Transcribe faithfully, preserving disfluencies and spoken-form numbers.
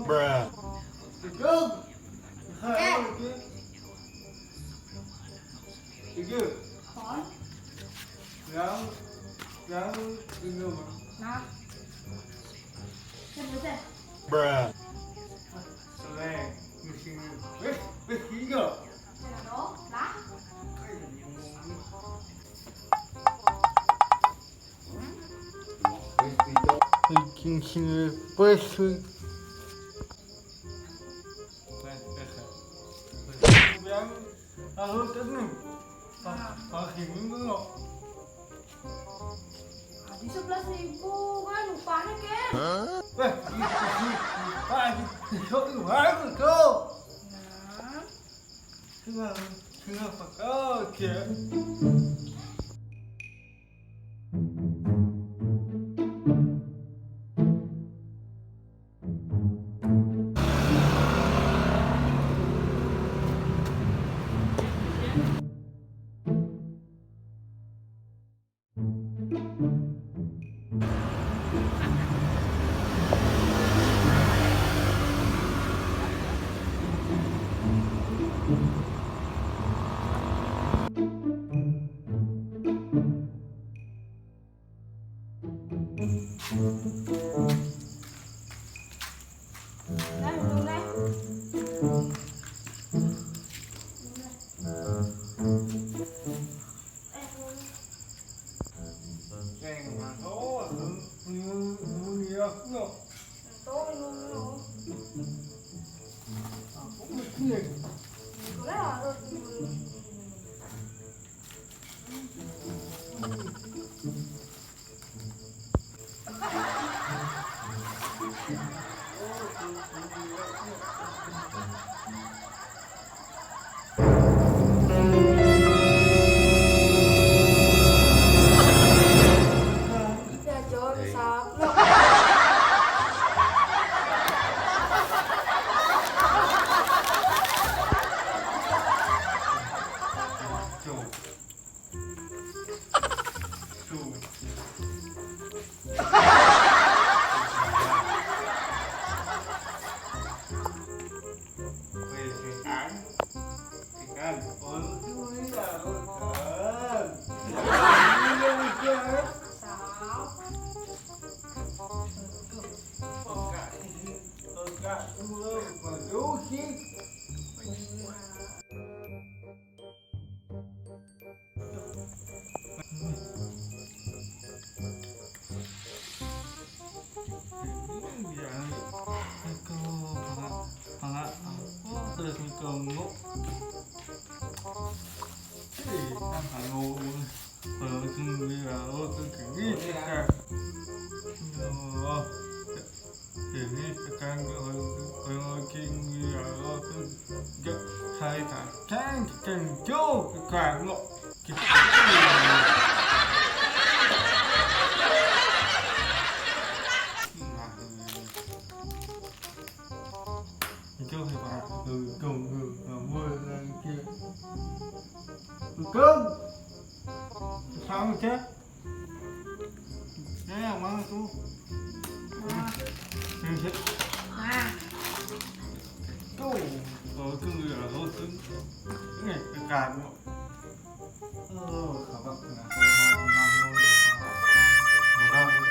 Bruh. Bruh. Di sebelas ribu kan upahnya, Ken. Hah? Weh, di, di, di, di, di, di, di, di, di, di, di, di, Nah. Kenapa kau, Ken? Ito, si Papa. Gum, gum, gum. Gum, gum. Sama siya. Yan, mga to. Yan siya. Ito. Oh, ito, ito, ito. Yan, ito, ito. Oh, kabak na. Kabak na.